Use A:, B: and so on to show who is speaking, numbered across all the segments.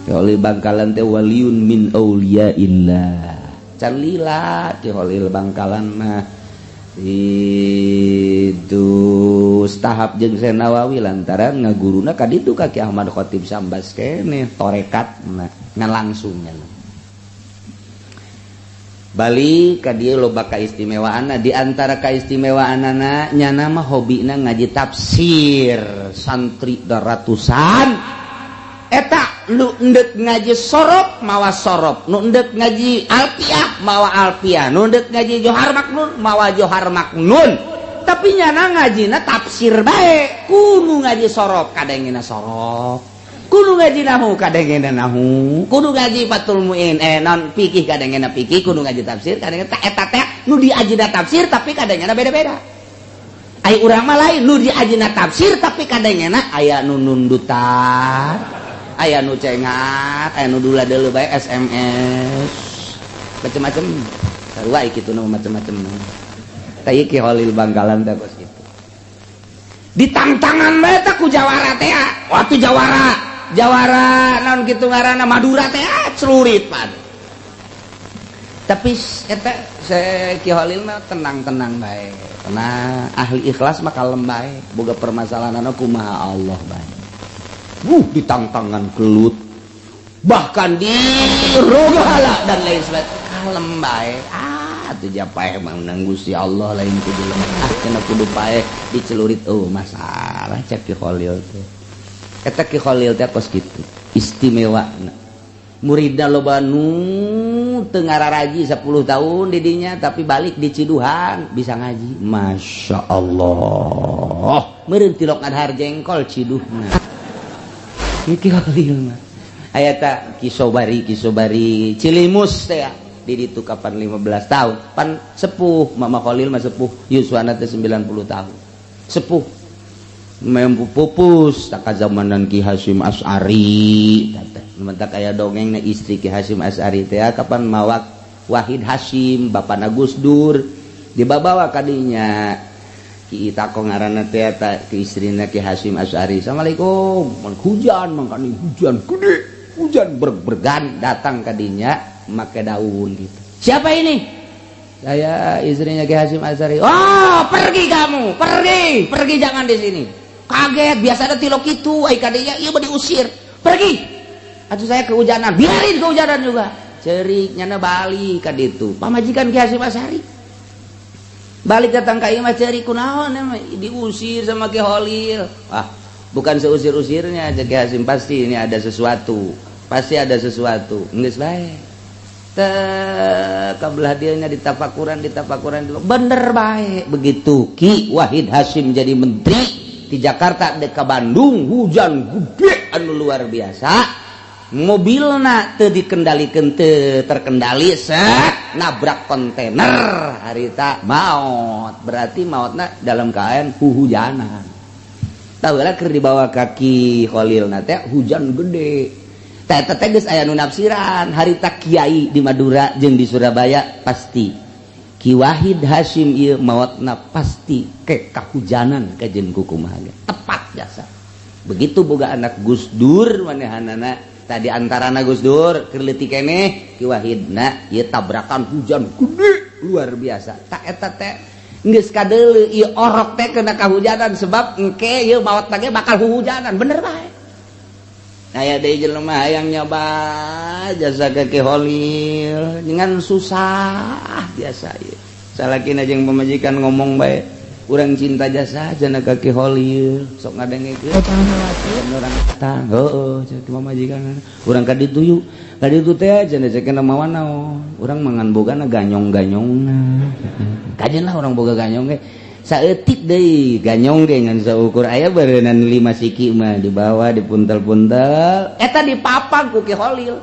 A: Ki Holil Bangkalan teh waliyun min auliyaillah. Can lila Ki Holil Bangkalan mah itu tahap jeung Syekh Nawawi lantaran ngaguruna ka ditu ka Ki Ahmad Khatib Sambas keneh torekat ngan langsungnya. Balik ka dieu loba kaistimewaanna, di antara kaistimewaanana nyana mah hobina ngaji tafsir, santri ratusan eta nu endek ngaji sorof mawa sorof, nu endek ngaji alfiah mawa alfiah, nu endek ngaji Johar Maknun mawa Johar Maknun, tapi nyana ngajina tafsir bae. Kudu ngaji sorof kadangena sorof, kudu ngaji nahu kadangena nahu, kudu ngaji Fathul Muin non fikih kadangena fikih, kudu ngaji tafsir kadangena eta teh nu diajina tafsir, tapi kadangena beda-beda. Ai urang mah lain, nu diajina tafsir tapi kadangena aya nu nundutan, aya nu cengat, aya nu dula deuleu bae SMS macem-macem, sarua kitu nu macem-macem. Tah, Ki Holil Bangkalan teh kos kitu, ditangtangan bae teh ku jawara teh. Waktu jawara jawara naon kitu ngaranna, Madura teh celurit pan, tapi eta Ki Holil mah tenang-tenang bae, tenang, ahli ikhlas mah kalem bae, boga permasalahan kumaha Allah bae. Ditangtangan gelut, bahkan di rogahala dan lain sebagainya, kalem bae. Ah, tuh paeh mah menang Gusti Allah, lain kudu lemah. Ah, kena kudu paeh dicelurit, oh masalah cek Ki Khalil teh. Eta Ki Khalil teh kos kitu istimewa. Muridna loba nu teu ngararaji 10 tahun didinya, tapi balik di Ciduhan bisa ngaji. Masya Allah, meureun tilok ngadahar jengkol ciduhna. Ki Khalil mah aya ta Ki Sobari, Ki Sobari Cilimus teh di ditu kapan 15 tahun pan sepuh. Mama Khalil mah sepuh, yuswana teh 90 tahun, sepuh mempu pupus tak zamanan Ki Hasyim Asy'ari. Mentak aya dongeng na istri Ki Hasyim Asy'ari teh kapan mawak Wahid Hasyim, bapana Gus Dur, dibawa kadinya. Ki Itako ngaranna teh ta ki istrina Ki Hasyim Asy'ari. "Assalamualaikum." Mun hujan mangkani, hujan gede, hujan berg-bergan datang kadinya make daun gitu. "Siapa ini?" "Saya istrinya Ki Hasyim Asy'ari." "Oh, pergi kamu, pergi, pergi, jangan di sini." Kaget, biasa ada tilok itu, ai kadinya ieu mah diusir. "Pergi. Atuh saya kehujanan." "Biarin kehujanan juga." Cerik nyana balik ka ditu. Pamajikan Ki Hasyim Asy'ari. Balik datang ka imah cerik, "Kunaon diusir sama Ki Holil?" "Ah, bukan seusir-usirnya," cek Ki Hasyim, "pasti ini ada sesuatu. Pasti ada sesuatu." Geus bae. Teh kabelah dieu ditapakuran, ditapakuran, bener bae. Begitu Ki Wahid Hasyim jadi menteri di Jakarta dek ke Bandung, hujan gede anu luar biasa, mobilna teu dikendalikan, teu terkendali, set nabrak kontainer harita maut. Berarti mautna dalam keadaan huhujanan. Tahu lah keur dibawa ka Ki Khalil teh hujan gede. Teh teh geus aya nu nafsiran harita, kiai di Madura jeung di Surabaya, pasti Ki Wahid Hasyim ieu mautna pasti ke kahujanan kajen kukumaha. Tepat jasa. Begitu boga anak Gus Dur, manehanana tadi antarana Gus Dur keur leutik keneh Ki Wahidna ieu tabrakan hujan gede luar biasa. Tak eta teh geus kadeuleu ieu orok teh kena kahujanan, sebab engke ieu maot ge bakal hujanan. Bener bae. Aya deui jelema hayang nyoba jasa ke Ki Holil dengan susah biasa ieu. Salakina jeung pamajikan ngomong bae, "Urang cinta jasa jana ka Ki Holil, sok ngadengekeun urang datang." "Heueuh," cek pamajikan, "urang ka ditu yuk." Ka ditu teh cenah cek mawa naon? "Urang mangan bogana ganyong-ganyongna." "Kajen lah urang boga ganyong ge." Saeutik deui ganyong ge ngan saukur aya beureunan 5 siki mah dibawa dipuntel-puntel eta dipapag ku Ki Holil.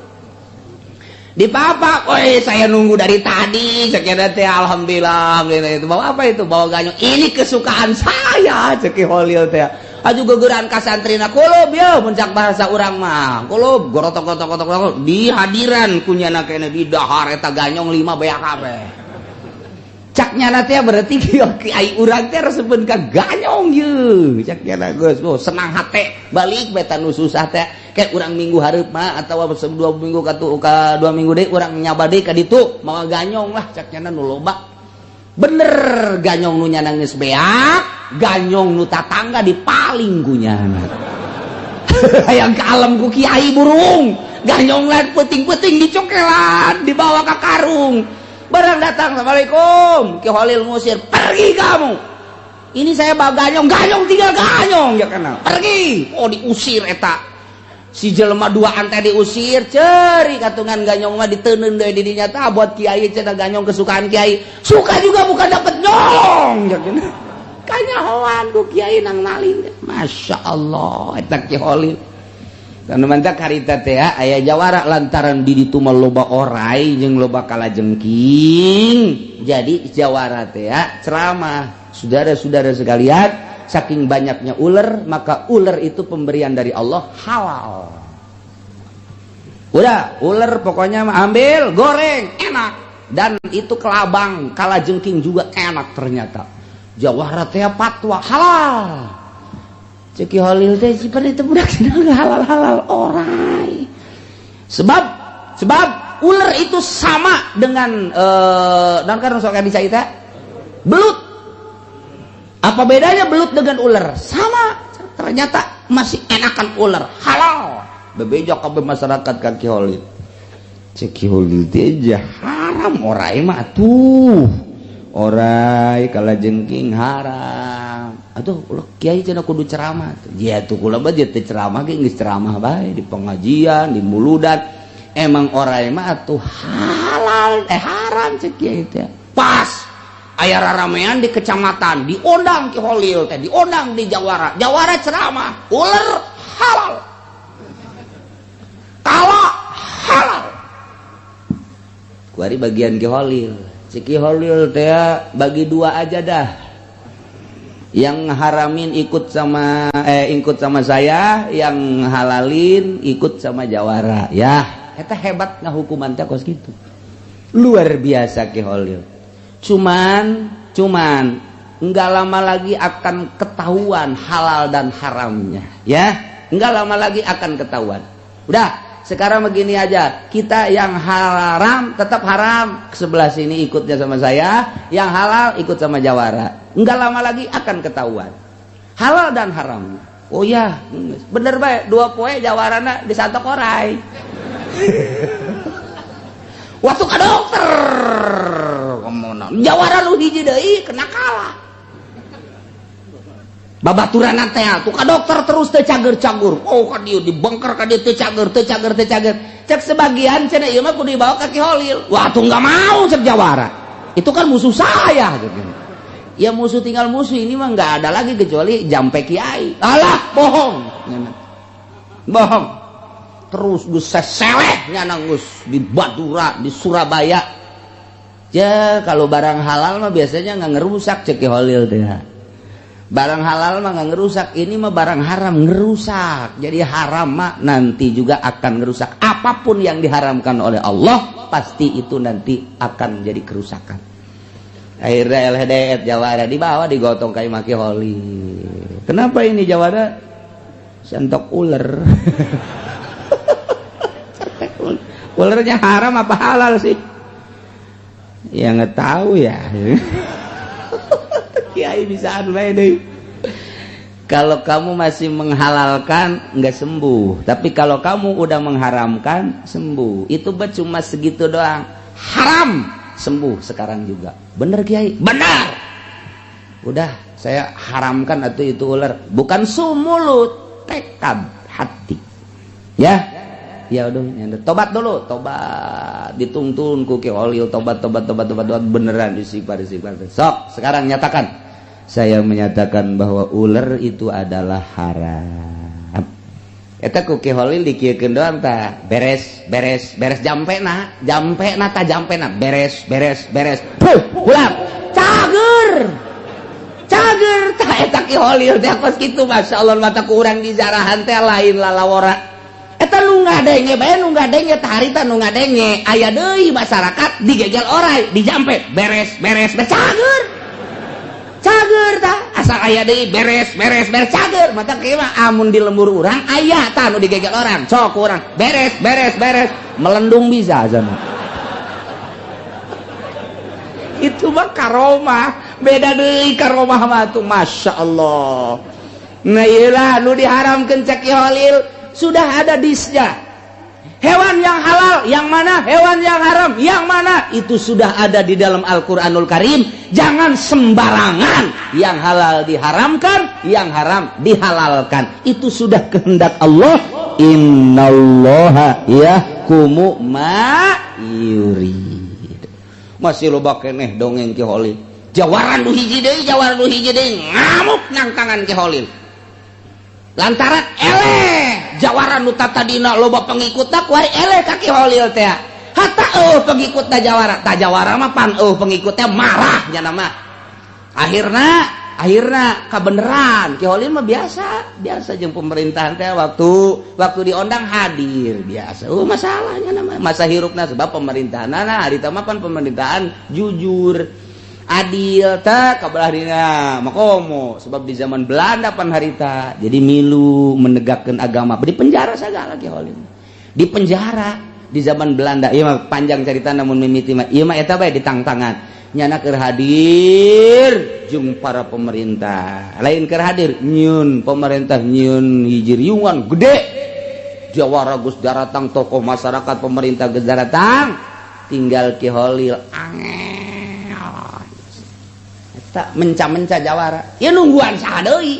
A: Dipapak, "Woi, saya nunggu dari tadi," cek teh. "Alhamdulillah, alhamdulillah." "Itu bawa apa itu?" "Bawa ganyong. Ini kesukaan saya," cek Ki Holil teh. Aju gegeran ka santrina, kulub ya, muncak bahasa urang mah kulub, gorotok gotok gotok gotok di hadiran kunyana kene di dahar eta ganyong 5 beak kabeh. Cak nyana teh berarti kiai urang teh resepeun ka ganyong ye. Cak nyana geus, oh, senang hate balik beta nu susah teh kayak urang minggu hareup mah atawa 2 minggu ka 2 minggu deui urang nyaba deui ka ditu mawa ganyong lah, cak nyana, nu loba. Bener, ganyong nu nyana geus beak, ganyong nu tatangga dipaling ku nyana. Hayang ka alam ku kiai burung ganyong lain, peuting-peuting dicokelan, dibawa ke karung. Barang datang, "Assalamualaikum," Ki Holil ngusir, "Pergi kamu, ini saya bawa ganyong." Ganyong tinggal ganyong ya kenal, "Pergi." Oh, diusir eta si jelema dua teh diusir. Ceri katungan ganyong mah diteundeun deui di dinya tah buat kiai cenah, ganyong kesukaan kiai. Suka juga bukan dapet nyolong ya kenal. Kanyahoan ku kiai nang maling. Masya Allah, eta Ki Holil. Karena mantak harita teh aya jawara lantaran di ditu mah loba orai jeung loba kalajengking. Jadi jawara teh ceramah, "Saudara-saudara sekalian, saking banyaknya ular, maka ular itu pemberian dari Allah, halal. Udah, ular pokoknya ambil, goreng, enak. Dan itu kelabang, kalajengking juga enak ternyata." Jawara teh fatwa halal. Cek Ki Holil teh, sifat itu budak sedang halal-halal orai. Sebab sebab ular itu sama dengan dan kan sok bisa kita belut. Apa bedanya belut dengan ular? Sama. Ternyata masih enakan ular, halal. Bebeja kabeh masyarakat ka Ki Holil. Cek Ki Holil teh haram orai mah tuh. Orai kalajengking haram. Aduh, ulah kiai cenah kudu ceramah. Ya tuh kula mah teu ceramah ge geus ceramah bae di pengajian, di muludan. Emang orai mah atuh halal eh haram, cek kiai teh. Pas aya raramean di kecamatan, diundang Ki Holil teh, diundang di Jawara. Jawara ceramah, ular halal. Kala halal. Kuari bagian Ki Holil. Cek Ki Holil teh bagi dua aja dah, yang haramin ikut sama saya, yang halalin ikut sama jawara ya. Eta hebat hukuman teh kos gitu, luar biasa Ki Holil. Cuman cuman nggak lama lagi akan ketahuan halal dan haramnya ya, nggak lama lagi akan ketahuan. Udah, sekarang begini aja, kita yang haram tetap haram, sebelah sini ikutnya sama saya, yang halal ikut sama jawara. Nggak lama lagi akan ketahuan halal dan haram. Oh ya, bener baik, 2 poe jawarana disantok orai. Waktu ke dokter, jawara lu hiji deui kena kalah. Babaturan teh tuh ka dokter terus teu cager-cagur. Oh, ka dieu dibongkar, ka dieu teu cager, teu cager, teu cager. Cek sebagian cenah ieu mah kudu dibawa ka Ki Holil. Wah, tuh nggak mau cek jawara. Itu kan musuh saya gitu. Ya musuh tinggal musuh, ini mah nggak ada lagi kecuali jampe kiai. Alah, bohong. Bohong. Terus geus seseleh nyana geus di Madura, di Surabaya. Ya kalau barang halal mah biasanya nggak ngerusak, cek Ki Holil teh. Barang halal mah nggak ngerusak, ini mah barang haram ngerusak. Jadi haram mah nanti juga akan ngerusak. Apapun yang diharamkan oleh Allah pasti itu nanti akan menjadi kerusakan. Akhirnya LHDF jawara dibawa, digotong kayak maki Holi. Kenapa ini jawara? Sentok ular. Ularnya haram apa halal sih? Ya nggak tahu ya. Kiai bisa deh. Kalau kamu masih menghalalkan nggak sembuh, tapi kalau kamu udah mengharamkan sembuh. Itu cuma segitu doang. Haram sembuh sekarang juga. Bener, Kiai? Benar. Udah, saya haramkan atau itu ular. Bukan sumulut, tekad hati. Ya, ya udah, tobat dulu, tobat dituntun ku Ki Holil, tobat, tobat, tobat, tobat, tobat, beneran istighfar, istighfar. Sok, sekarang nyatakan, saya menyatakan bahwa ular itu adalah haram. Eta ku Ki Holil dikieukeun doang tah, beres, beres, beres, jampena, jampena tah, jampena, beres, beres, beres. Puh, pulang. Cager. Cager tah eta Ki Holil teh kos kitu, masyaallah, mata ku urang di jarahan teh lain lalawora. Eta nu ngadenge bae, nu ngadenge tah harita, nu ngadenge aya deui masyarakat digegel orai, dijampe, beres beres beres, cager cager tah. Asal aya deui, beres beres beres, cager. Mata kieu mah amun di lembur urang aya tah nu digegel orang, sok urang beres beres beres, melendung bisa sana. Itu mah karomah, beda deui karomah mah tuh, masya Allah. Nah, iyalah nu diharamkeun cek Holil sudah ada disnya, hewan yang halal yang mana, hewan yang haram yang mana, itu sudah ada di dalam Al-Quranul Karim. Jangan sembarangan yang halal diharamkan, yang haram dihalalkan. Itu sudah kehendak Allah. Innallaha yahkumu ma yurid. Masih loba keneh dongeng Ki Holil. Jawara nu hiji deui, jawara nu hiji deui ngamuk nangtangan Ki Holil lantaran eleh. Jawara nu tadina loba pengikutna, kuari eleh ka Ki Holil teh, hatta eueuh pengikutna jawara. Tah, jawara mah pan eueuh pengikutnya, marah nya mah. Akhirna akhirna kabeneran Ki Holil mah biasa biasa jeung pemerintahan teh. Waktu waktu diondang hadir biasa. Oh, masalahnya nama masa hirupna, sebab pemerintahan, nah, harita mah pan pemerintahan jujur adil tak kabelah dina makomo, sebab di zaman Belanda pan harita jadi milu menegakkan agama, di penjara segala. Ki Holil di penjara di zaman Belanda. Ieu mah panjang cerita, namun mimiti mah ieu mah eta bae ditangtangan nyana keur hadir jeung para pemerintah. Lain keur hadir, nyieun pemerintah nyieun hiji riungan gede. Jawara geus daratang, tokoh masyarakat, pemerintah geus daratang, tinggal Ki Holil angel tak menca-menca jawara ya. Nungguan saha deui?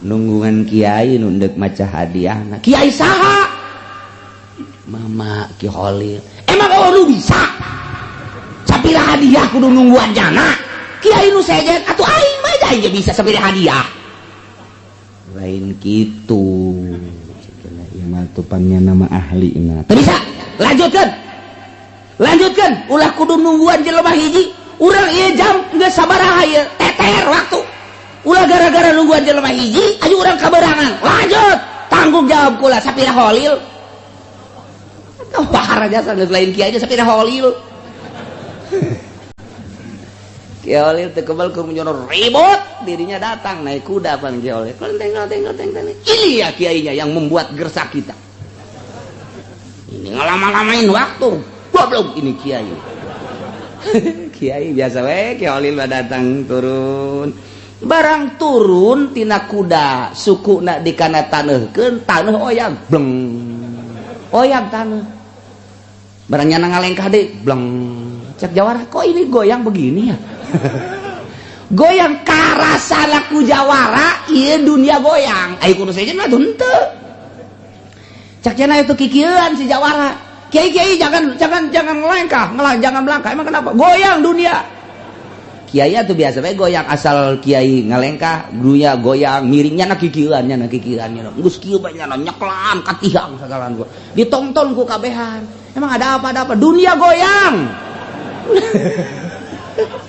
A: Nungguan kiai nu deuk maca hadiah. Kiai saha? Mama Ki Holil. Emang oh lu bisa sapira hadiah kudu nungguan jana kiai nu sejen? Atuh aing mah aja bisa sapira hadiah. Lain kitu ieu mah, tupannya nama ahli na. Teu bisa, lanjutkan, lanjutkan, ulah kudu nungguan jelema hiji. Urang ieu jam geus sabaraha ieu, teter waktu. Ulah gara-gara nungguan jelema hiji aja urang kaberangan. Lanjut, tanggung jawab kula sapira Holil. Atau bahar aja geus lain kiai aja, sapira Holil. Kiai Holil teu kebal keur menyono ribut, dirinya datang naik kuda pan Kiai Holil. Kelenteng kelenteng kelenteng. Ini ya kiainya yang membuat gersak kita. Ini ngelama-lamain waktu. Goblok ini kiai. Kiai biasa we, Kiai Holil mah datang turun. Barang turun tina kuda, suku nak dikana taneuhkeun, taneuh oyag, bleng. Oyag taneuh. Barang nyana ngalengkah deui, bleng. Cek jawara, kok ini goyang begini ya? Goyang karasana ku jawara, ieu dunia goyang. Ayo kudu sejen mah henteu. Cek cenah itu kikieuan si jawara. Kiai kiai, jangan jangan jangan ngelengkah, ngelah, jangan melangkah. Emang kenapa? Goyang dunia. Kiai tuh biasa bae goyang, asal kiai ngalengkah, dunia goyang, miringnya na kikieuan nya, na kikieuan nya. Geus kieu bae nya nyeklan ka tiang sagalan gua. Ditonton ku kabehan. Emang ada apa, ada apa? Dunia goyang.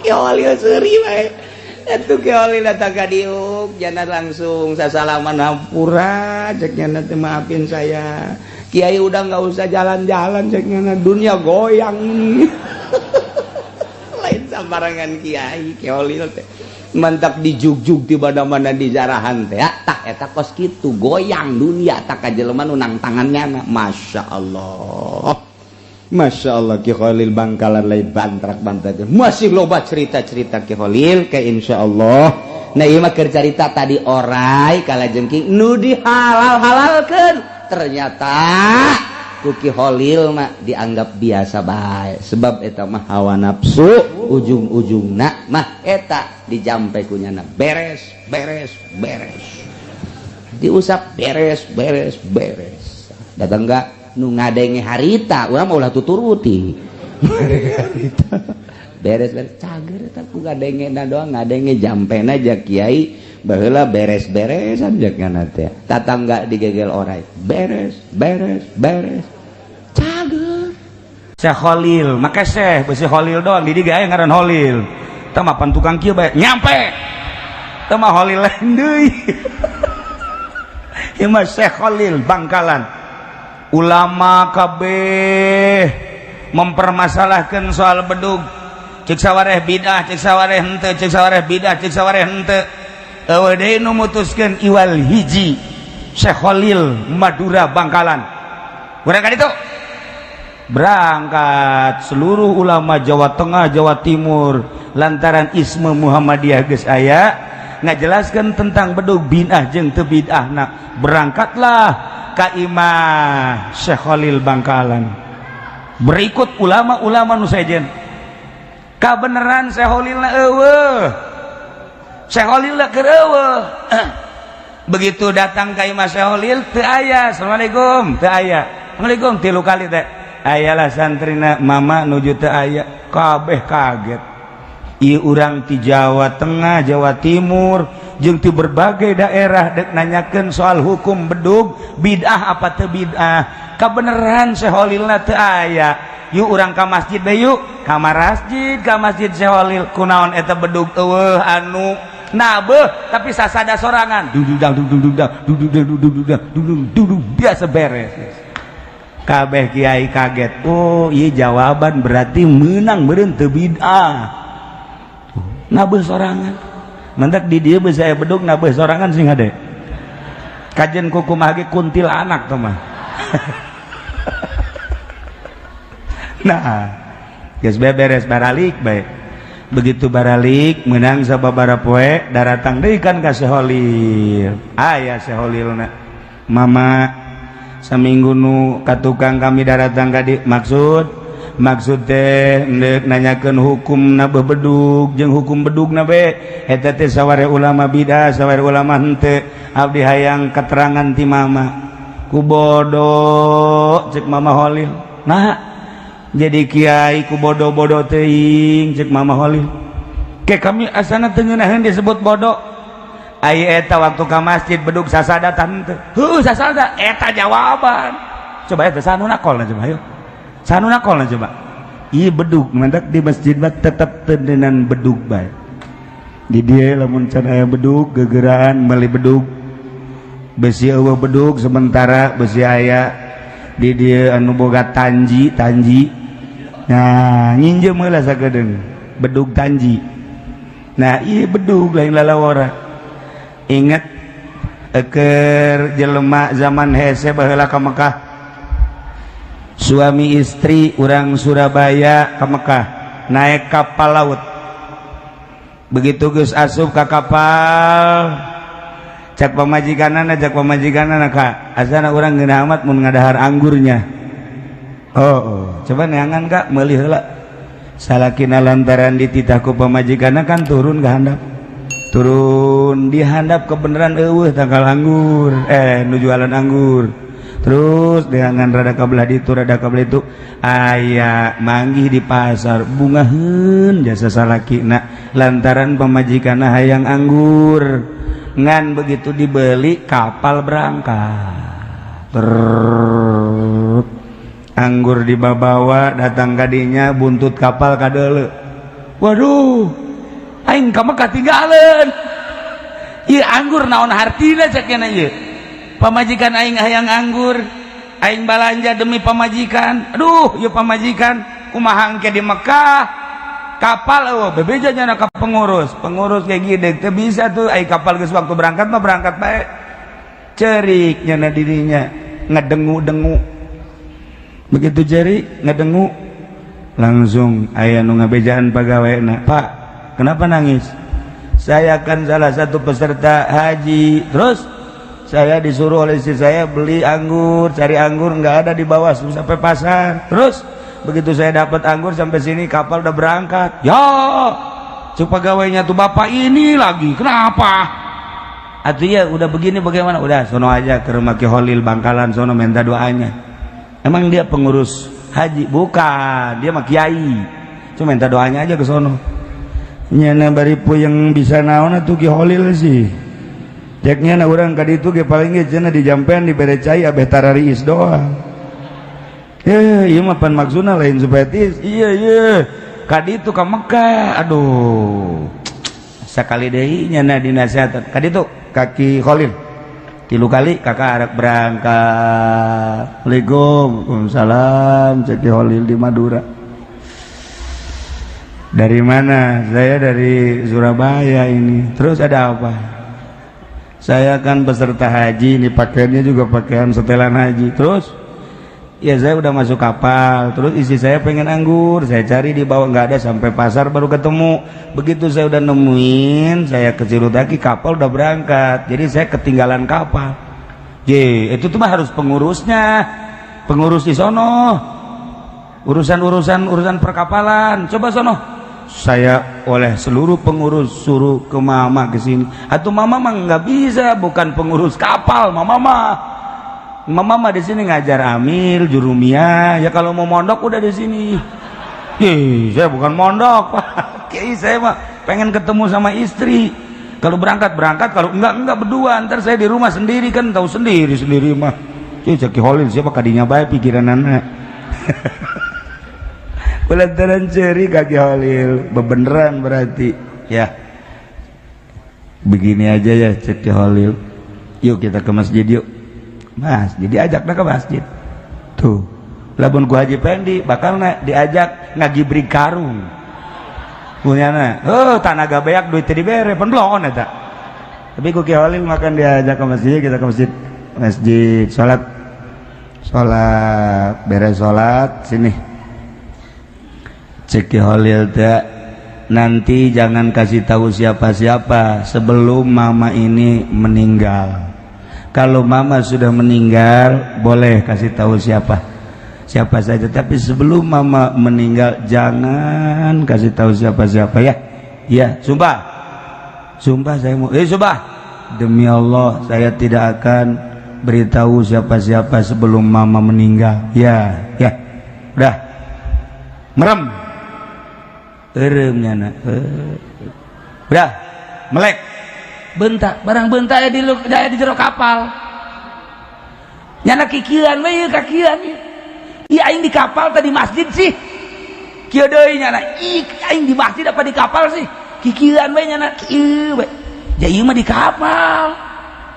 A: Kiai Holil seuri bae. Atuh Kiai Holil datang ka diuk, jana langsung sasalaman, hampura cek nya teh, maafin saya. Kiai udah nggak usah jalan-jalan cek nya, dunia goyang ini. Lain sambarangan kiai Kiai Holil teh. Mantap dijugjug di mana-mana di jarahan teh. Tah, eta kos kitu goyang dunia tak ka jelema nu nangtangannya. Masya Allah. Masya Allah, Ki Khalil Bangkalan lain bantrak bantrak. Masih loba cerita-cerita Ki Khalil ke insya Allah. Nah, ieu mah keur carita tadi orai kalajengking nu dihalal-halalkeun ternyata ku Ki Khalil mah dianggap biasa bae, sebab eta mah hawa nafsu, ujung-ujungna mah eta dijampe ku nyana beres beres beres, diusap beres beres beres. Datang enggak nu ngadenge harita, urang mah ulah tuturuti harita, beres beres, cager. Eta ku ngadenge na doang, ngadenge jampena aja kiai baheula beres beresan jangan teh, tatangga digegel orai, beres beres beres, cager.
B: Syekh Khalil, maka Syekh besi Khalil doang di dieu ngaran Khalil. Tah mah pan tukang kieu bae nyampe. Tah mah Khalil lain deui. Ieu mah Syekh Khalil Bangkalan, ulama kabeh mempermasalahkan soal bedug. Cek sawareh bidah, cek sawareh henteu, cek sawareh bidah, cek sawareh henteu. Euweuh deui nu mutuskeun iwal hiji, Syekh Khalil Madura Bangkalan. Urang ka ditu, berangkat seluruh ulama Jawa Tengah, Jawa Timur, lantaran isme Muhammadiyah geus aya ngajelaskan tentang bedug bid'ah jeung teu bid'ah. Nah, berangkatlah ka imah Syekh Khalil Bangkalan berikut ulama-ulama nu sejen. Kabeneran Syekh Khalilna euweuh, Syekh Khalilna keur euweuh. Begitu datang ka imah Syekh Khalil, teu aya. "Assalamualaikum," teu aya. "Assalamualaikum," tilu kali teh ayalah santrina. "Mama, nuju teu aya." Kabeh kaget. Ieu urang ti Jawa Tengah, Jawa Timur, jeung ti berbagai daerah dek nanyakeun soal hukum bedug bid'ah apa teu bid'ah, kabeneran Syekh Khalilna teu aya. Yuk, urang ka masjid bae yuk, ka masjid, ka masjid Syekh Khalil. Kunaon eta bedug euweuh anu nabeuh, tapi sasada sorangan, duduk dang duduk duduk dang duduk dang duduk dang duduk duduk, biasa beres. Kabeh kiai kaget. Oh iya, jawaban berarti menang meureun teu bid'ah, nabeuh sorangan. Mantak di dieu bisa aya bedug nabeuh sorangan sing hade kajen kukumaha ge kuntilanak tuh mah. Nah, geus beres, baralik bae. Begitu baralik menang sababaraha poe, daratang deui kan ka Syekh Khalil. Aya Syekh Khalilna. "Mama, saminggu nu ka tukang kami daratang ka di, maksud maksud teh ndek nanyakeun hukum na bedug jeung hukum bedug na be eta teh saware ulama bidah, saware ulama henteu. Abdi hayang keterangan ti mama." "Ku bodoh," cek Mama Khalil. "Nah, jadi kiai ku bodoh-bodoh teuing," cek Mama Khalil. Ke kami asana teu ngeunaheun disebut bodoh. Ai eta waktu ka masjid bedug sasada teh? Heuh, sasada. Eta jawaban. Coba eta sanu nakolna, coba ayo. Sanu nakolna coba. Ieu bedug mantak di masjid mah tetep teu bedug bae. Di dieu lamun can aya bedug, gegeraan meuli bedug. Besi euweuh bedug sementara, besi aya di dieu anu boga tanji tanji. Nah, nginjem heula sakedeung bedug tanji. Nah, ieu bedug lain lalawara. Ingat eker jelema zaman hese baheula ka Mekah, suami istri urang Surabaya ka Mekah naik kapal laut. Begitu geus asup ka kapal, cak pamajikanana, cak pamajikanana, "Ka asana urang ngeunah amat mun ngadahar anggurnya." Oh, coba neangan, Kak, meuli heula." Salakina lantaran dititah ku pamajikanna kan turun ke handap. Turun di handap, kebenaran euweuh tangkal anggur, nu jualan anggur. Terus dengan rada kabelah ditu, rada kabelah itu, aya manggih di pasar. Bungaheun jasa salakina lantaran pamajikanna hayang anggur. Ngan begitu dibeli, kapal berangkat. Trrrr. Anggur dibawa datang kadinya, buntut kapal kadeuleu. "Waduh, aing ka Mekah tinggalan ieu anggur, naon hartina?" cek nya. "Ieu pamajikan aing hayang anggur, aing balanja demi pamajikan. Aduh, ieu pamajikan kumaha engke di Mekah?" Kapal eueuh, bebeja nya ka pengurus. Pengurus kayak gini teu bisa tuh, ai kapal geus waktu berangkat mah berangkat bae. Cerik nyana dirinya, ngedengu-dengu. Begitu cerik ngedengu, langsung aya nu ngabejaan pegawai. "Pak, kenapa nangis?" "Saya kan salah satu peserta haji. Terus saya disuruh oleh istri saya beli anggur, cari anggur nggak ada di bawah sampai pasar. Terus begitu saya dapat anggur, sampai sini kapal udah berangkat." "Ya," cek pegawainya tuh, "bapak ini lagi kenapa?" "Atuh ya udah begini bagaimana? Udah sono aja ke rumah Ki Holil Bangkalan sono, minta doanya." "Emang dia pengurus haji?" "Bukan, dia mah kiai, cuma minta doanya aja ke sono." Nyana bari puyeng, bisa naon atuh Ki Holil sih. Ceknya na urang ka ditu ge paling ge cenah dijampean, dibere cai, abeh tarariis doang. Ya, ieu mah pan maksudna lain supaya tiis. Iya, iya. Ka ditu ka Mekah. Aduh. Sakali deui nyana dinasehatan. Ka ditu ka Ki Khalil. Tilu kali kakak arek berangkat. Assalamualaikum. Waalaikumsalam. Cek Ki Holil di Madura. Dari mana? Saya dari Surabaya ini. Terus ada apa? Saya kan peserta haji, ini pakaiannya juga pakaian setelan haji. Terus? Ya saya udah masuk kapal, terus istri saya pengen anggur, saya cari di bawah nggak ada, sampai pasar baru ketemu. Begitu saya udah nemuin, saya ke Cirutaki, kapal udah berangkat. Jadi saya ketinggalan kapal. Ye, itu tuh mah harus pengurusnya, pengurus di sono. Urusan-urusan urusan perkapalan, coba sono. Saya oleh seluruh pengurus suruh ke mama ke sini. Atau mama mah nggak bisa, bukan pengurus kapal, mama mah. Mama mah di sini ngajar amil, jurumiyah. Ya kalau mau mondok udah di sini. Ih, saya bukan mondok, Pak. Kiai saya mah pengen ketemu sama istri. Kalau berangkat berangkat, kalau enggak berdua. Ntar saya di rumah sendiri kan, tahu sendiri sendiri mah. Ih, Ki Holil siapa kadinya baik pikiran anak. Belantaran ceri kaki Holil, bebeneran berarti. Ya. Begini aja ya cek Ki Holil. Yuk kita ke masjid yuk. Mas, jadi ajak ke masjid. Tuh. Lamun ku Haji Pendi bakal na diajak ngagibrik karung. Punyana, oh tanaga beak duit teu dibere, pan bloon eta. Tapi ku Ki Holil makan diajak ke masjid, kita ke masjid. Masjid, salat. Salat, beres salat sini. Cek Ki Holil teh nanti jangan kasih tahu siapa-siapa sebelum mama ini meninggal. Kalau mama sudah meninggal boleh kasih tahu siapa siapa saja, tapi sebelum mama meninggal jangan kasih tahu siapa-siapa ya. Ya, sumpah. Sumpah saya mau sumpah. Demi Allah saya tidak akan beritahu siapa-siapa sebelum mama meninggal. Ya, ya. Udah. Merem. Eureum nyana. Udah, melek. Bentak, barang bentak ya di jero kapal. Nyana kikieuan we ieu kakieuan ieu. Ieu aing di kapal tadi masjid sih. Kieu deui nyana, ih aing di masjid apa di kapal sih? Kikieuan we nyana kieu we. Ja ieu mah di kapal.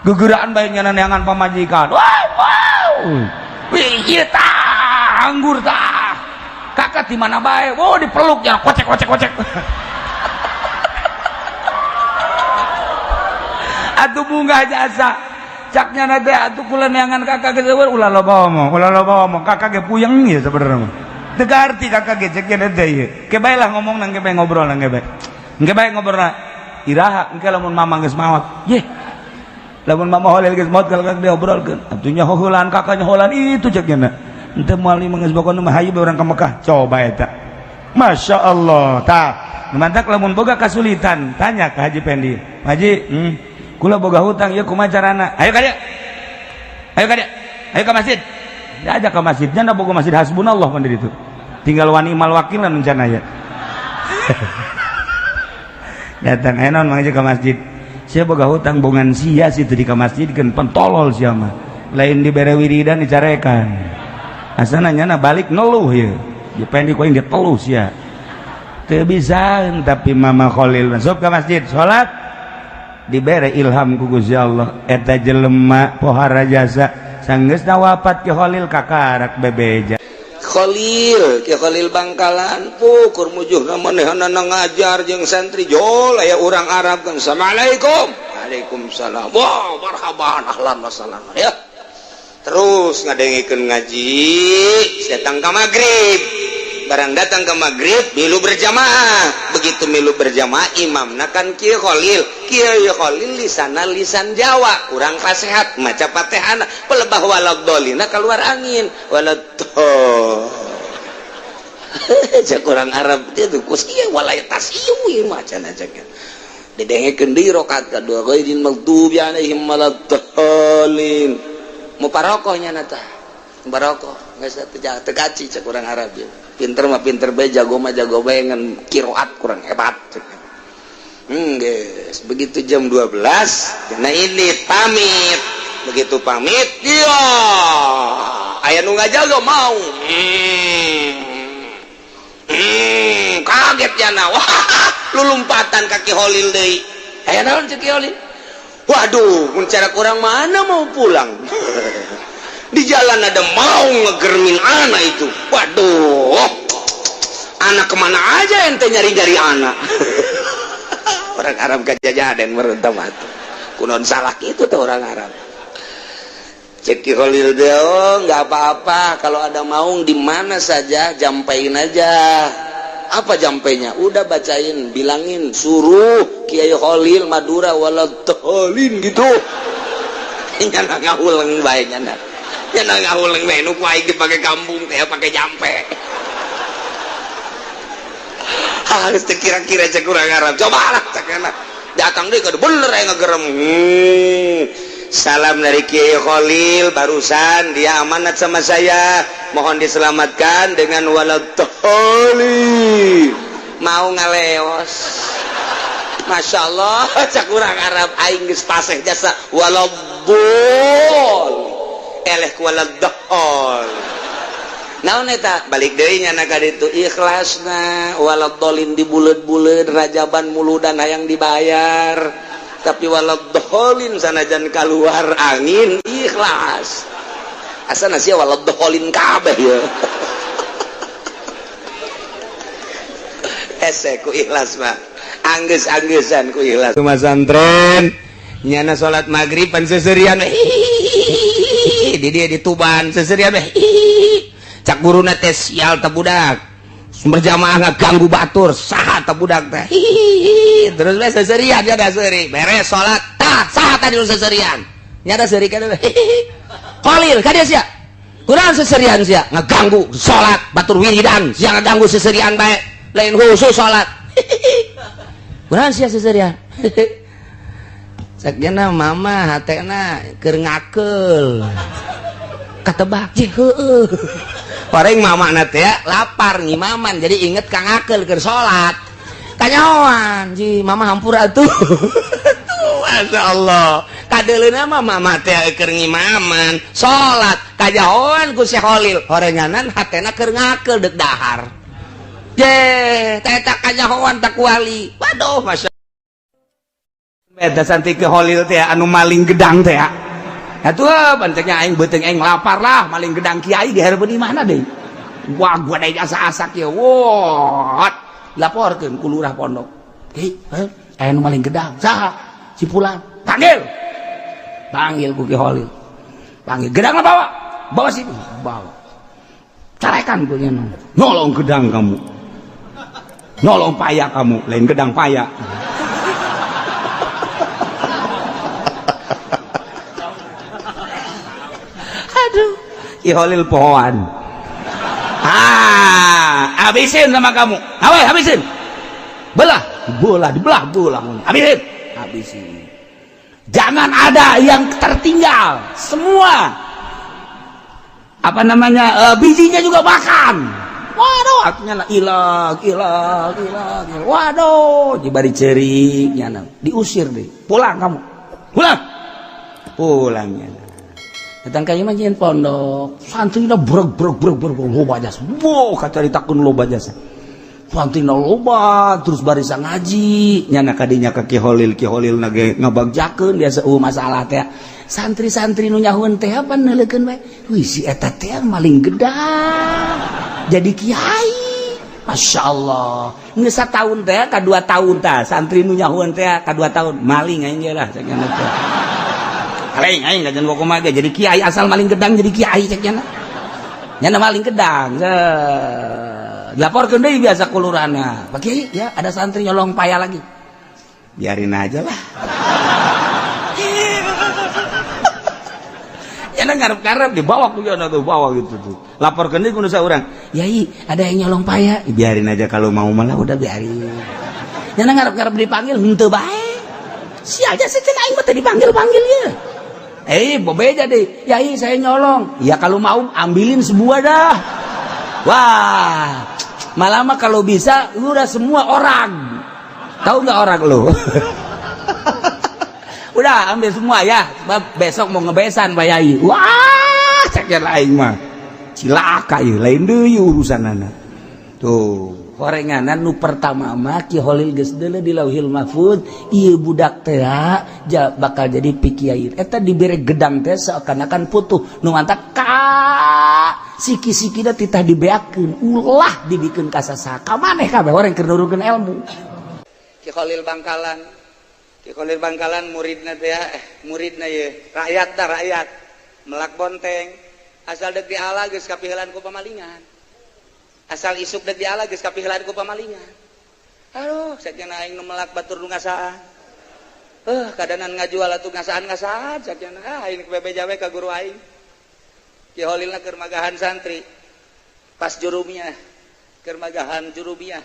B: Gegeraan bae nyana neangan pamajikan. Wow, wow. Wih, ieu tah anggur tah. Kakak di mana bae? Oh, dipeluk ya, kocek kocek kocek. Atuh bunga jasa. Caknya nanti atuh kula neangan kakak ge ulah loba omong, ulah loba omong. Kakak ge puyeng ya sebenarnya mah. Teu garti kakak ge ceknya teh ieu. Ke bae lah ngomong nang ke bae ngobrol nang ke bae. Engke bae ngobrol iraha engke lamun mama geus maot. Ye. Lamun mama Holil geus maot kalau kakak diobrolkeun. Atuh nya heulaan kakaknya heulaan itu ceknya na. Henteu moal mah geus pokona mah hayu bae urang ka Mekah. Coba eta. Masya Allah. Tah, mantak lamun boga kasulitan tanya ke Haji Pendi. Haji, kula boga hutang ieu kumaha carana? Ayo ka dieu. Ayo ka dieu. Ayo ka masjid. Diajak ke masjidnya da boga masjid hasbunallah pan di ditu. Tinggal wani mal wakil lah rencana ya. Datang ayo naon mangga ke masjid. Sia boga hutang bongan sia situ di ka masjid kan pentolol sia mah. Lain dibere wiridan dicarekan. Asana nyana balik ngeluh ieu. Di Pendi ku aing diteluh sia. Teu bisa tapi Mama Khalil masuk ke masjid salat dibere ilham ku Gusti Allah eta jelema pohara jasa sanggeusna wafat Ki Khalil kakarak bebeja.
A: Khalil, Ki Khalil Bangkalan pukur mujuhna manehna ngajar jeung santri jol aya urang Arab kan assalamualaikum. Waalaikumsalam. Wah, marhaban ahlan wa sahlan ya. Terus ngadengikeun ngaji datang ka magrib. Barang datang ke maghrib milu berjamaah. Begitu milu berjamaah imamna kan Ki Khalil. Ki Khalil lisana lisan Jawa kurang pasehat maca Fatihana pelebah waladhdallina keluar angin waladhdall. Cek urang Arab dia tuh kus ieu walaitas ieu macana cek. Didengekeun deui rakaat kadua ghairil maghdubi alaihim waladdallin. Muparokoh nya tah. Muparokoh geus teu kaci cek urang Arab ieu. Pinter mah pinter bae, jago mah jago bae, ngan kiroat kurang hebat. Guys, begitu jam 12 nah ini pamit. Begitu pamit, dia aya nu ngajaga mau. Kaget jana. Wah, lulumpatan kaki Holil deui. Aya naon cek Ki Holil? Waduh, mun cara kurang mana mau pulang. Di jalan ada mau ngegermin anak itu. Waduh, anak kemana aja ente nyari-nyari anak. Orang Arab kajajaden merentah matu. Kunon salah itu tuh orang Arab. Cek Ki Khalil deh, nggak apa-apa kalau ada maung di mana saja jampain aja. Apa jampainya? Udah bacain, bilangin, suruh Kiai Khalil Madura waladhalin gitu. Nyana ngahuleng bae nyana. Nyana ngahuleng bae nu ku aing dipake kampung teh pake jampe. Harus kira-kira cek urang Arab. Cobalah cek enak. Datang deui kudu bener aya ngegerem. Salam dari Kiai Khalil, barusan dia amanat sama saya, mohon diselamatkan dengan waladhalin. Mau ngaleos. Masya Allah, cak urang Arab aing geus paseh jasa waladhol. Eleh ku waladhol. Naon eta? Balik deui nya ka ditu ikhlasna waladhalin dibuleud-buleud rajaban muludan hayang dibayar. Tapi waladhalin sanajan keluar angin ikhlas. Asana sia waladhalin kabeh ya. Ese ku ikhlas mah. Anggeus-anggesan ku ikhlas. Masantren nyana salat maghrib pan seserian di dia di Tuban seserian cak guruna teh sial teh budak berjamaah ngaganggu batur saha teh budak teh terus we seserian nya da seuri beres salat tah saha tadi nu seserian nya da seuri kana Khalil ka dieu sia kurang seserian sia ngaganggu salat batur wiridan sia ngaganggu seserian bae lain khusus salat kurang sia seserian sakjana mama hatena keur ngakeul katebak je heueuh orang mama na teh lapar ngimaman jadi inget kang ngakeul keur salat kanyahoan ji mama hampura atuh. Masya Allah kadeuleuna mah mama teh keur ngimaman salat kajahoan ku si Khalil horenganan hatena keur ngakeul deuk dahar je teh eta kajahoan tak wali. Waduh masya
B: Eta santi ke Khalil teh anu maling gedang teh. Atuh banteknya aing beuteung aing lapar lah maling gedang kiai di hareupeun imahna deui. Wah gua deui asa-asak ieu. Wah, laporkeun ku lurah pondok. Hei, aya nu maling gedang. Saha? Si Fulan. Panggil.
A: Panggil ku Ki Khalil. Panggil gedangna bawa. Bawa sini. Bawa. Carekan ku nya.
B: Nolong gedang kamu. Nolong paya kamu, lain gedang paya. Aduh, Ki Khalil pohoan. Ah, habisin sama kamu. Awe, habisin. Belah, bola dibelah, bola. Habisin. Habisin. Jangan ada yang tertinggal. Semua. Apa namanya? Bijinya juga makan. Waduh, artinya lah ilang, ilang, ilang. Waduh, dibari cerik nyana. Diusir deh. Pulang kamu. Pulang. Pulang nyana.
A: Datang ka imah jeung pondok, santrina breg breg breg breg loba jasa. Wow, kacaritakeun loba jasa. Santrina loba terus barisa ngaji,
B: nyana kadinya ka Ki Khalil, Ki Khalil na ge
A: ngabagjakeun biasa masalah teh. Santri-santri nu nyahueun teh apa neuleukeun bae. Wih, si eta teh maling gedang. Jadi kiai. Masya Allah. Geus sataun teh ka 2 tahun tah santri nu nyahueun teh ka 2 tahun maling aing ge lah cek nya teh.
B: Aing aing gajan kumaha ge jadi kiai asal maling gedang jadi kiai cek nya.
A: Nya maling gedang. Dilaporkeun deui biasa ku lurahna. Pak Kiai, ya ada santri nyolong paya lagi.
B: Biarin aja lah.
A: Ya ngarep-ngarep dibawa ku nya tuh bawa gitu tuh. Laporkeun deui ku nu saurang. Yai, ada yang nyolong paya.
B: Biarin aja kalau mau malah
A: udah biarin. Nya ngarep-ngarep dipanggil henteu bae. Si aja sih aing mah teu dipanggil-panggil ya. Bobeja deh. Yai, saya nyolong. Ya kalau mau ambilin sebuah dah. Wah, malah mah kalau bisa lu udah semua orang. Tahu nggak orang lu? Udah ambil semua ya. Sebab besok mau ngebesan Pak Yai.
B: Wah, cek aing mah. Cilaka ieu, lain deui urusanana.
A: Tuh, horenganan nu pertama mah Ki Holil geus deuleu di Lauhil Mahfuz, ieu budak teh bakal jadi pikiai. Eta dibere gedang teh seakan-akan putuh. Nu mantak ka siki-sikina titah dibeakeun, ulah dibikeun ka sasaha. Ka maneh kabeh orang keur nurunkeun ilmu.
B: Ki Khalil Bangkalan. Ki Khalil Bangkalan muridna teh muridna ye, rakyat dah rakyat. Melak bonteng, asal dek diala geus kapihelan ku pamalingan. Asal isuk dek diala geus kapihelan ku pamalingan. Aduh, sakiana aing nu melak batur nu ngasaan. Kadanan ngajual atuh ngasaan-ngasaan sakiana. Ah, aing bebeja we ka guru aing. Ki Khalilna keur magahan santri. Pas jurumiyah, keur magahan jurumiyah.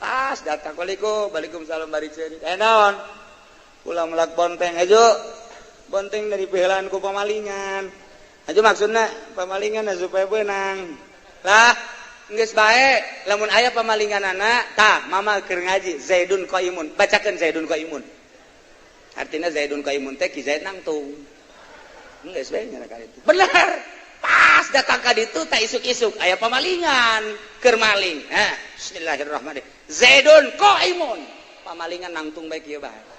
B: Pas datang waalaikum, waalaikumsalam bari ceuri. Naon? Kula melak bonteng aja. Bonteng dari pihelan ku pamalingan. Aja maksudna pamalingan supaya beunang. Lah, geus bae lamun aya pamalinganana tah mama keur ngaji Zaidun Qaimun, bacakeun Zaidun Qaimun. Artinya Zaidun Qaimun teh Ki Zaid nangtung. Geus bae nya ka ditu. Bener. Pas datang ka ditu tah isuk-isuk aya pamalingan keur maling. Ha, bismillahirrahmanirrahim. Zaidun Qaimun. Pamalingan nangtung bae kieu bae.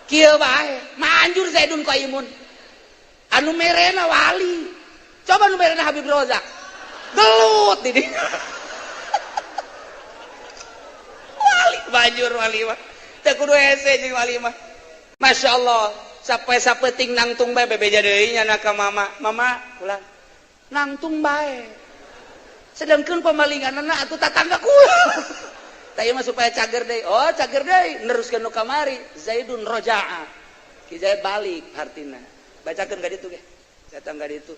B: Kieu bae, manjur Zaidun Qaimun. Anu merena wali. Coba nu merena Habib Rozak. Gelut di dinya. Wali banjur wali mah. Teu kudu hese jeung wali mah. Masya Allah, sampai sapeting nangtung bae bebeja deui nya ka mama. Mama pulang. Nangtung bae. Sedangkan pamalinganna atuh tatangga kula. Tah ieu mah supaya cager deui. Oh, cager deui neruskeun nu kamari. Zaidun roja'a. Ki Zaid balik hartina. Bacakeun ka ditu ge. Datang ka ditu.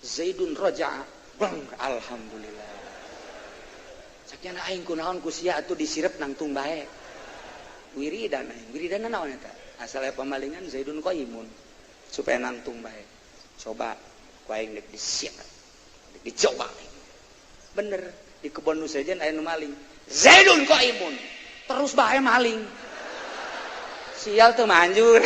B: Zaidun roja'a. Bang, alhamdulillah. Sakiana aing kunaon ku sia atuh disirep nangtung bae. Wiridan aing, wiridan naon eta? Asal aya pamalingan Zaidun Qaimun supaya nangtung bae. Coba ku aing deuk disiap. Deuk dicoba. Bener, di kebon nu sejen aya nu maling. Zaidun Qaimun. Terus bae maling. Sial teu manjur.